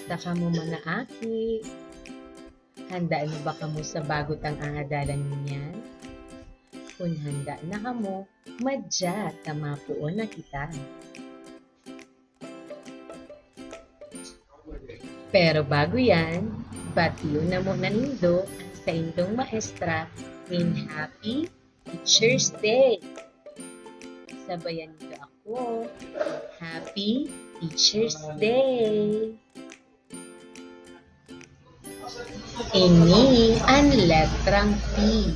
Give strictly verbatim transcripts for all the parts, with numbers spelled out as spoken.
Kumusta kamo, mga aki? Handa na ba kamo sa bago tang aadalan ngunyan? Kun handa na kamo, madya ta mapoon na kita. Pero bago yan, bation na muna nindo an saindong maestra nin Happy Teacher's Day. Sabayan nindo ako. Happy Teacher's Day! Ini an letrang P.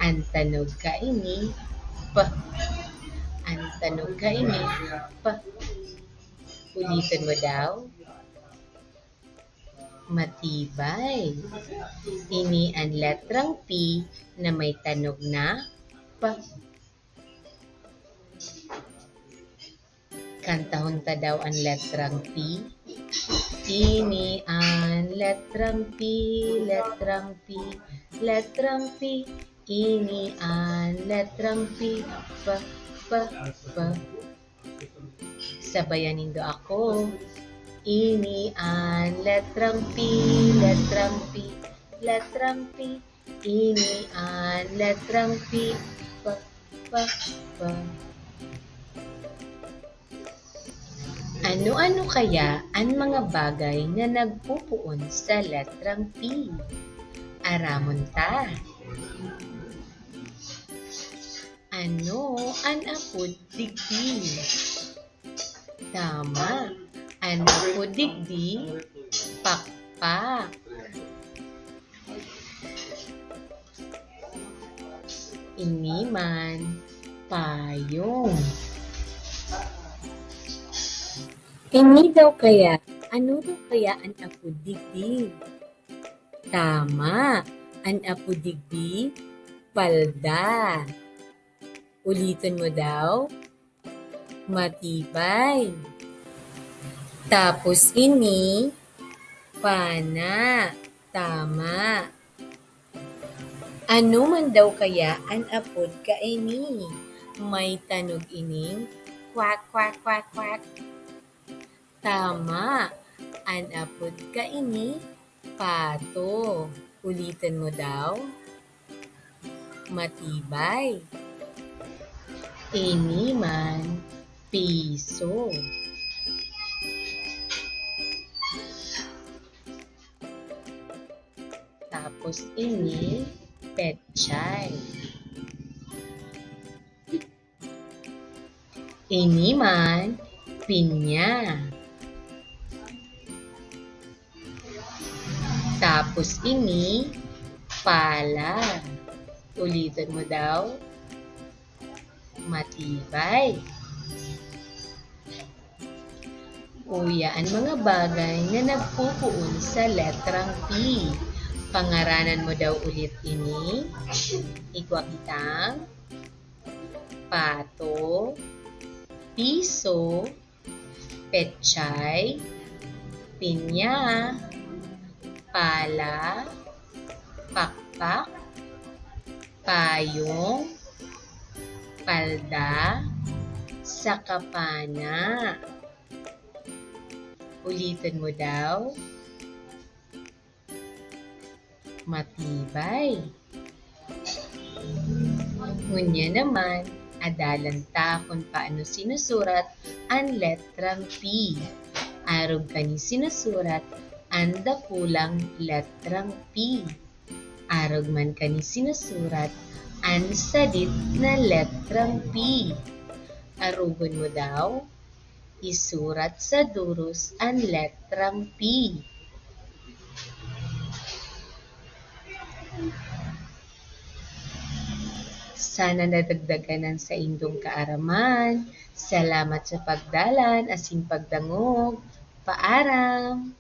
An tanog kaini, P. An tanog kaini, P. Uliton mo daw. Matibay. Ini an letrang P na may tanog na P. Kantahon ta daw an letrang P. Ini an letrang P, letrang P, letrang P. Ini an letrang P, P, P, P. Sabayan nindo ako. Ini an letrang P, letrang P, letrang P. Ini an letrang P, P, P, P. Ano-ano kaya an mga bagay na nagpupoon sa letrang P? Aramon ta. Ano an apod digdi? Tama. An apod digdi, pakpak. Ini man, payong. Ini daw kaya, ano daw kaya an apod digdi? Tama. An apod digdi, palda. Uliton mo daw. Matibay. Tapos ini, pana. Tama. Ano man daw kaya an apod kaini? May tanog ining kwak, kwak, kwak, kwak. Tama. An apod kaini, pato. Uliton mo daw. Matibay. Ini man, piso. Tapos ini, petchay. Ini man, pinya. Tapos ini, pala. Uliton mo daw. Matibay. Uya an mga bagay na nagpupoon sa letrang P. Pangaranan mo daw ulit ini. Igwa kitang pato, piso, petchay, pinya, pala, pakpak, payong, palda, saka pana. Uliton mo daw. Matibay. Ngunyan naman, adalan ta kun paano sinusurat an letrang P. Arog kan sinusurat an dakulang letrang P. Arog man kan sinusurat an sadit na letrang P. Arogon mo daw. Isurat sa duros an letrang P. Sana nadagdagan an saindong kaaraman. Salamat sa pagdalan asin pagdangog. Paaram!